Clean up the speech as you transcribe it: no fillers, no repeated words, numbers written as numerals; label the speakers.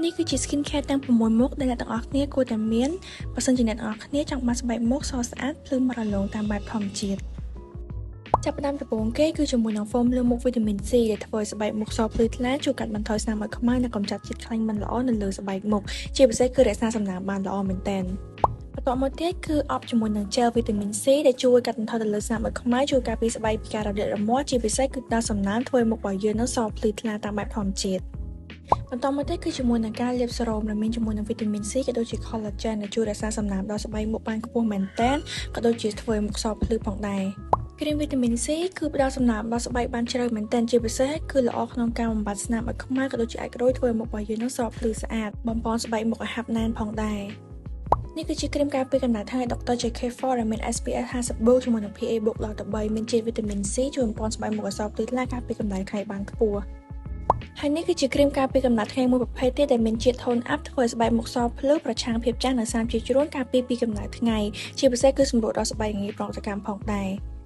Speaker 1: នេះគឺជា skin care ទាំង6មុខដែលអ្នកទាំងអស់គ្នាគួរតែមានបើសិនជាអ្នកទាំងអស់គ្នាចង់បានស្បែកមុខសស្អាតភ្លឺម៉ត់រលោងតាមបែបធម្មជាតិចាប់ផ្ដើមដំបូងគេគឺជាមួយនឹង foam លាងមុខវីតាមីន C ដែលធ្វើឲ្យស្បែកមុខសភ្លឺថ្លាជួយកាត់បន្ថយស្នាមឲ្យខ្មៅនិងកម្ចាត់ជាតិខ្លាញ់មិនល្អនៅលើស្បែកមុខជាពិសេសគឺរក្សាសំណើមបានល្អមែនទែនបន្ទាប់មកទៀតគឺអបជាមួយនឹង gel វីតាមីន C ដែលជួយកាត់បន្ថយទៅលើស្នាមឲ្យខ្មៅជួយការពារស្បែកពីការរលាករមាស់ជាពិសេសគឺដល់សំណើមធ្វើឲ្យមុខរបស់យើងនឹងសភ្លឺថ្លាតាមបែបធម្មជាតិបន្តមកទៀតគឺជាមួយនឹងការលាបសេរ៉ូមដែលមានជាមួយនឹងវីតាមីន C ក៏ដូចជា collagen ដែលជួយរក្សាសំណើមដល់ស្បែកមុខបានខ្ពស់មែនទែនក៏ដូចជាធ្វើឲ្យមុខសភ្លឺផងដែរគ្រីមវីតាមីន C គឺផ្ដល់សំណើមដល់ស្បែកបានជ្រៅមែនទែនជាពិសេសគឺល្អក្នុងការបំបត្តិស្នាមឲ្យខ្មៅក៏ដូចជាអាចម៍រុយធ្វើឲ្យមុខរបស់យើងនឹងសភ្លឺស្អាតបំប៉នស្បែកមុខឲ្យហាប់ណែនផងដែរនេះគឺជាគ្រីមការពារកម្ដៅថ្ងៃ Dr. JK4 ដែលមាន SPF 50បូកជាមួយនឹង PA បូកដល់ទៅ3មានជាតិវីតាមីន C ជួយបំប៉នស្បែកមុខឲ្យសភ្លឺថ្លាការពារកម្ដៅថ្ងៃបានខ្ពស់ហើយនេះគឺជាគ្រីមការពារកម្ដៅថ្ងៃមួយប្រភេទទៀតដែលមានជាតិ tone up ធ្វើឲ្យស្បែកមុខសភ្លឺប្រឆាំងភាពចាស់និងស្នាមជាជ្រុនការពារពីកម្ដៅថ្ងៃជាពិសេសគឺសម្រួលដល់ស្បែកងាយប្រតិកម្មផងដែរ។